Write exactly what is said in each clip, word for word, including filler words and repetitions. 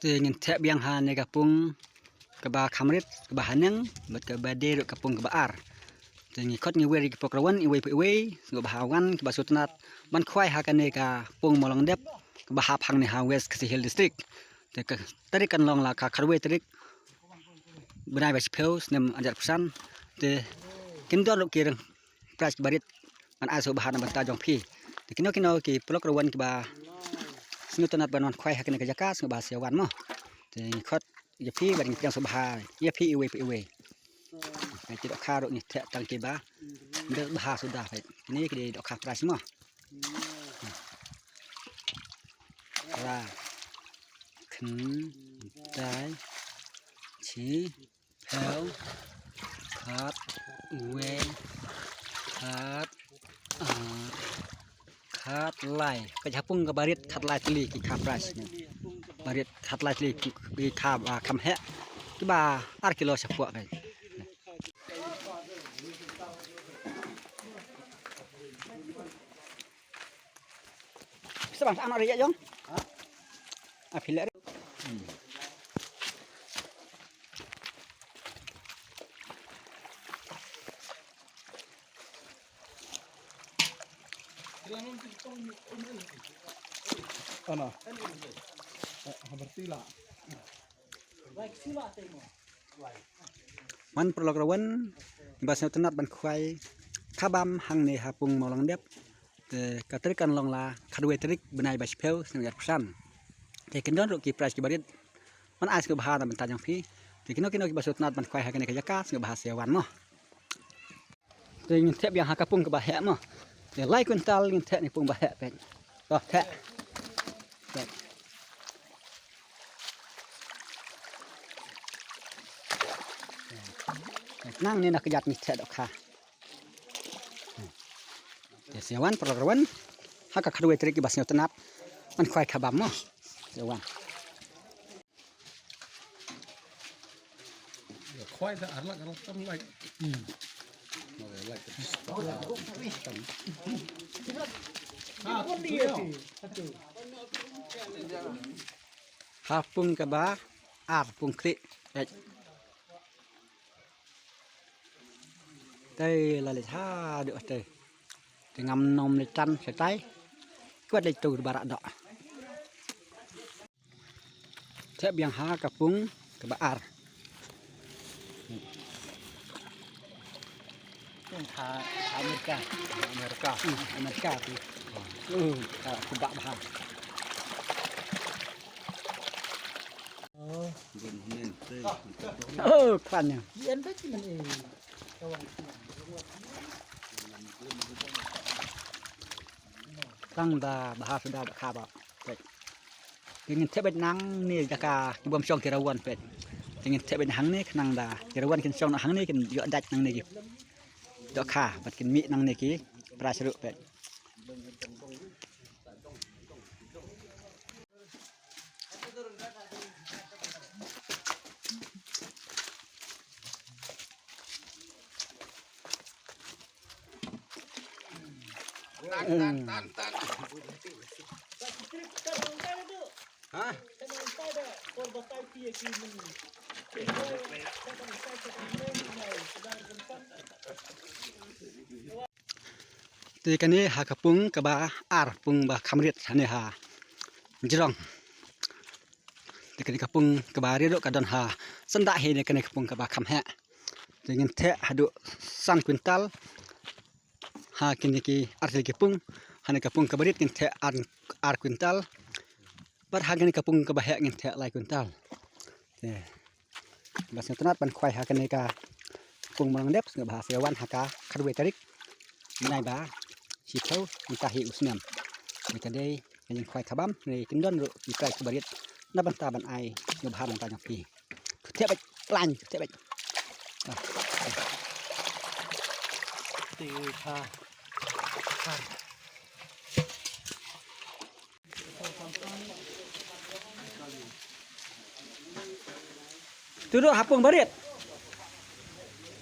Te ngin thep biang ha ne ka pung kaba kham rit, kaba haneng, bad kaba dei ruh ka pung kaba ar. Te ngi khot ngi wer ïa ki paralok rawan iwei pa iwei, sngewbha wan kiba sngewtynnat ban khwai ha kane ka pung Mawlong Dep, kaba hap hangne ha West Khasi Hills District. Te ka tarik kan long la ka khatwei tarik bnai ba shiphew snem arhajar arphew san. Te kin don ruh ki rang prize kiba rit ban ai sngewbha na bynta jong phi. Te kino kino ki paralok rawan kiba sngewtynnat ban wan khwai ha kane ka jaka sngewbha sa wan mo. Te ngi khot ïa phi bad ngi pdiang sngewbha ïa phi iwei pa iwei. Te ki dohkha ruh ngi thep tang kiba bha suda phi. Kine ki dei dohkha prize mo. Ra. Khyndai. Shi. Phew. Khat. Wei. Khat. Ar. Khatlai. Ka jaka pung kaba rit khatlai tylli ki kha prize ne. Ba rit khatlai tylli ki kha, ah, kham heh. Kiba ar kilo shapoh kai. Sa bang sa ano ri ïa jong. Ha? Ah, phi leh ri. Hmm. Ano? Eh, berarti lah. Wan paralok rawan, ba sngewtynnat ban khwai khabam hangne ha pung Mawlong Dep. Te ka tarik kan long la khatwei tarik bnai ba shiphew snem arhajar arphew san. Te kin don ruh ki prize kiba rit ban ai sngewbha na bynta jong phi. Te kino kino kiba sngewtynnat ban khwai ha kane ka jaka sngewbha sa wan mo. Te ngin thep biang ha ka pung kaba heh mo. Te lai kwintal ngin thep ne pung ba heh peit. To thep. Peit. Peit, nangne na kjat ngi thep dohkha. Te sa wan paralok rawan. Ha ka khatwei tarik kiba sngewtynnat ban khwai khabam mo. Sa wan. Khwai da arlak arlak tam lai. Hmm. Lai tam. Ha pung kaba ar pung khlieh. Te la leit haduh te. Te ngam nym leit tan shatai. Kwah leit tu barak doh. Thep biang ha ka pung kaba ar. Pung ha Amerika. Amerika. Hmm, Amerika tu. Hmm, ka kubak bha. Oh, klan ïa. Tang da bha suda ba kha ba. Te ngin thep beit nangne jaka ki bym shong ki rawan peit. Te ngin thep beit hangne khnang da ki rawan kin shong hangne kin ïoh dait nangne ki dohkha bad kin mih nangne ki prize ruh peit. Te kane ha ka pung kaba ar, pung ba kham rit hane ha jrong. Te kane ka pung kaba rit ruh ka don ha syndah hi ne kane ka pung kaba kham heh. Te ngin theh haduh san kwintal ha kine ki ar tylli ki pung. Hane ka pung kaba rit ngin theh ar, ar kwintal. Bad ha kane ka pung kaba heh ngin theh lai kwintal. Te ba sngewtynnat ban khwai ha kane ka pung Mawlong Dep sngewbha sa wan ha ka khatwei tarik bnai ba shiphew mynta hi u snem. Te ka dei ka jingkhwai khabam ne kin don ruh ki prize kiba rit na bynta ban ai sngewbha na bynta jong phi. Theh beit, plan, theh beit. Ah. Te ha. Ha. Tu ruh ha pung ba rit.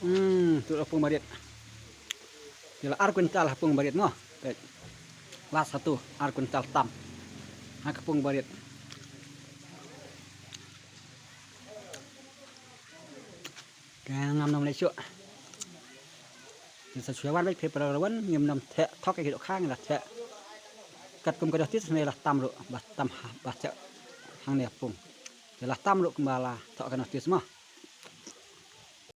Hmm, tu ruh ha pung ba rit. Ïa la ar kwintal ha pung ba rit mo. Peit. Last ha tu ar kwintal tam. Ha ka pung ba rit. Ngam nang leh shuh. Ngi sa shu wan bad phi para wan ngim nang theh thok ïa ki dohkha, ngi la theh katkum ka notice ne la tam ruh ba tam ha, ba theh hangne pung. Te la tam ruh kumba la thok ka notice mo.